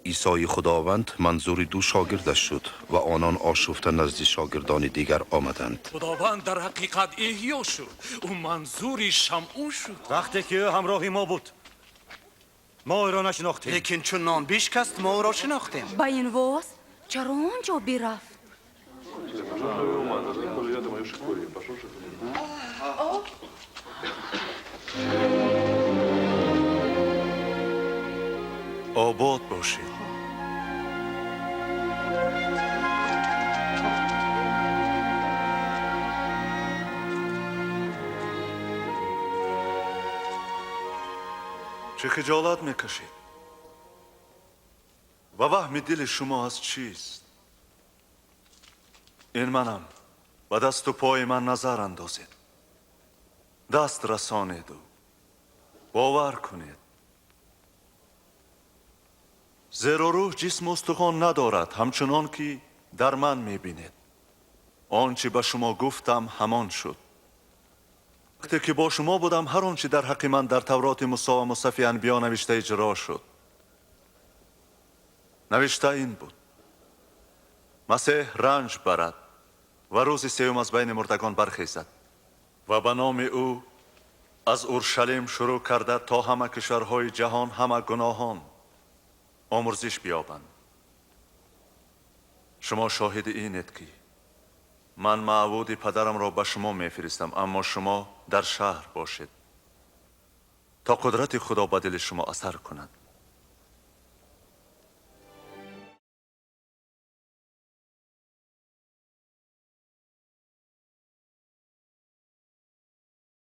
Исои Худованд манзури ду шогирдаш шуд ва онон ошуфта назди шогирдони дигар омаданд. Худованд дар ҳақиқат эҳё шуд. Ӯ манзури Шамъун шуд. Вақте ки ӯ ҳамроҳи мо буд, мо ӯро нашинохтем. Лекин чун нон бишкаст, мо ӯро шинохтем. Ба ин воз чаро он ҷо бирафт? Обод бошед. Чӣ хиҷолат мекашед ва ваҳми дили шумо аз чист? Ин манам, ба дасту пои ман назар андозед, даст расонеду бовар кунед, зеро рӯҳ ҷисму устухон надорад, ҳамчунон ки дар ман мебинед. Он чӣ ба шумо гуфтам, ҳамон шуд. Вақте ки бо шумо будам, ҳар он чӣ дар ҳаққи ман дар Тавроти Мусо ва Мусҳафи Анбиё навишта иҷро шуд. Навишта ин буд: Масеҳ ранҷ барад ва рӯзи сеюм аз байни мурдагон бархезад ва ба номи ӯ аз Уршалим шурӯъ карда то ҳама кишварҳои ҷаҳон ҳама гуноҳон омурзиш биёбанд. Шумо шоҳиди инед, ки ман маъвуди падарамро ба шумо мефиристам, аммо шумо дар шаҳр бошед, то қудрати Худо ба дили шумо асар кунад.